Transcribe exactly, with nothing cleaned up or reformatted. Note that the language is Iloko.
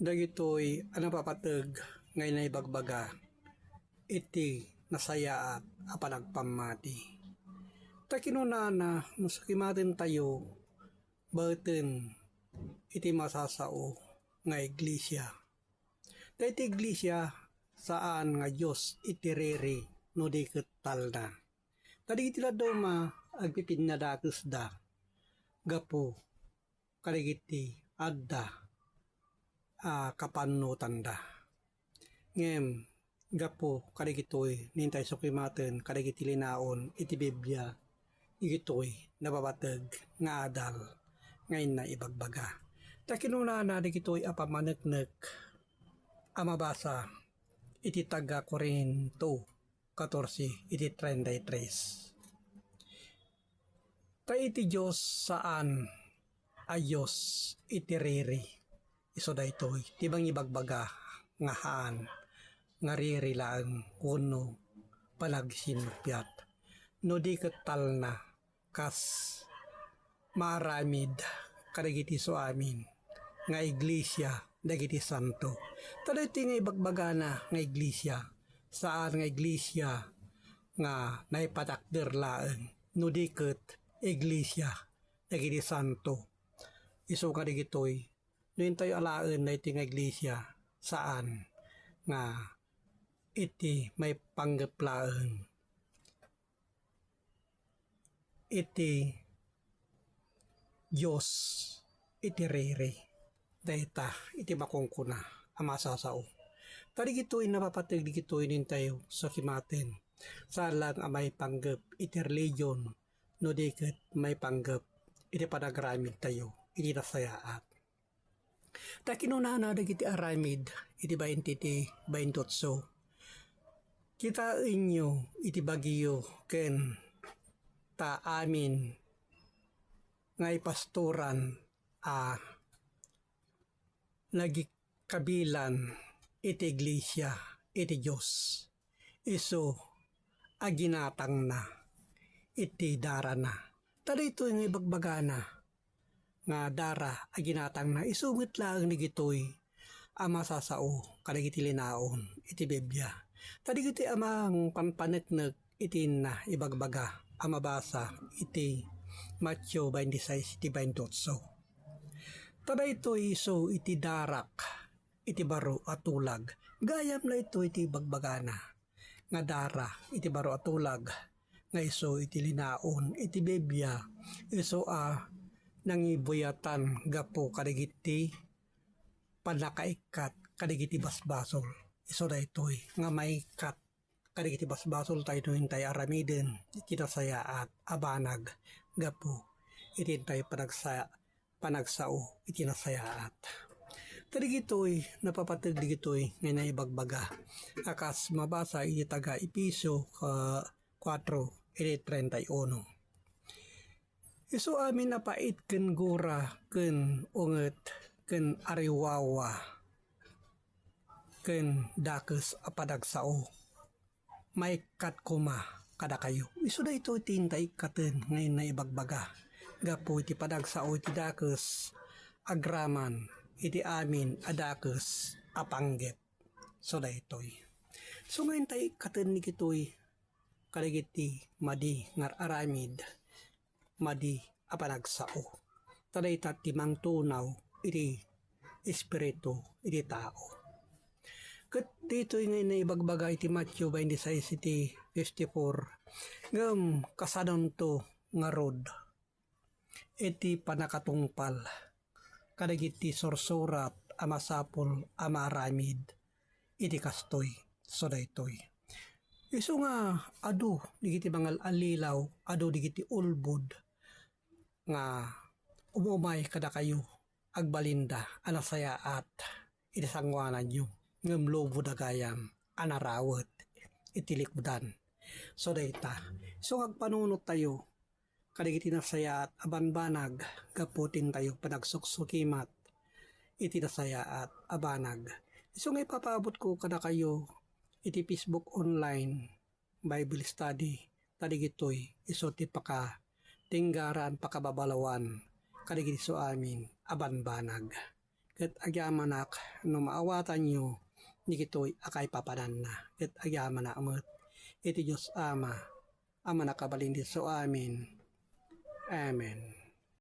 Dagitoy a napapateg nga naibagbaga iti nasayaat a panagpammati. Ta kinunana, no sakimatentayo, baeten iti masasao nga iglesia. Ta iti iglesia, saan nga Dios iti riri no di ket talna. Ta dagiti dadduma agpipinnadakesda gapu kadagiti adda a kapannotanda. Ngem gapu kadagitoy, no intay sakimaten kadagiti linaon iti Biblia, dagitoy napapateg nga adal nga naibagbaga. Ta kinunana dagitoy a pammaneknek a mabasa iti taga Corinto katorse iti treinta y tres. Ta iti Dios saan a Dios iti riri. Isu daytoy ti mangibagbaga nga haan nga riri laeng wenno panagsinnuppiat. No di ket talna, kas maaramid kadagiti isu amin nga iglesia dagiti santo. Ta daytoy nga ibagbagana nga iglesia, saan nga iglesia nga naipatakder laeng, no di ket iglesia dagiti santo. Isu nga dagitoy, no intayo alaen daytoy nga iglesia, saan nga iti maipanggep laeng iti Dios iti riri. Dayta iti makungkuna a masasao. Ta dagitoy napapateg dagitoy no intayo sakimaten. Saan laeng a maipanggep iti religion no di ket maipanggep iti panagramidtayo iti nasayaat. Ta kinunana dagiti aramid iti bainti ti bainti otso, "Kitaenyo iti bagyo ken ta amin nga ipastoran a nagikabilan iti iglesia iti Dios, isu a ginatangna iti darana." Ta daytoy nga ibagbagana nga dara a ginatangna, isu met laeng dagitoy a masasao kadagiti linaon iti Biblia. Ta dagitoy a mangpanpaneknek iti inna ibagbaga a mabasa iti Mateo twenty-six iti twenty-eight. Ta daytoy isu iti darak iti baro a tulag. Gayam daytoy iti ibagbagana nga dara iti baro a tulag nga isu iti linaon iti Biblia, isu a nangibuyatan gapu kadagiti pannakaikkat kadagiti basbasol. Isu daytoy nga maikkat kadagiti basbasoltayo no intay aramiden iti nasayaat a banag gapu iti intay panagsa-, panagsao iti nasayaat. Ta dagitoy, napapateg dagitoy nga naibagbaga a kas mabasa iti taga Efeso, ah, kuatro, iti treinta y uno. Isu amin a pait ken gura ken unget ken ariwawa ken dakes a panagsao, maikkat koma kadakayo. Isu daytoy ti intaikkaten nga naibagbaga gapu iti panagsao iti dakes agraman iti amin a dakes a panggep. So daytoy. So nga intaikkaten dagitoy kadagiti madi nga ar-aramid madi a panagsao. Ta dayta ti mangtunaw iti espiritu iti tao. Ket ditoy nga naibagbaga iti Mateo twenty-six iti fifty-four, ngem kasanonto ngarud iti pannakatungpal kadagiti sursurat a masapul a maaramid iti kastoy. So daytoy. Isu nga adu dagiti mangal-allilaw, adu dagiti ulbod nga umumay kadakayo, agbalinda a nasayaat iti sangoananyo, ngem luboda gayam a narawet iti likudan. So dayta. So nga agpanunottayo kadagiti nasayaat a banbanag gapu ti intayo panagsuksukimat iti nasayaat a banag. Isu nga ipapaabutko kadakayo iti Facebook online Bible study, ta dagitoy isu ti pakatinggaran, pakababalawan kadagiti isu amin a banbanag. Ket agyamanak no maawatanyo dagitoy a kaipapananna. Ket agyamanak met iti Dios Ama a Mannakabalin. Amen. Amen.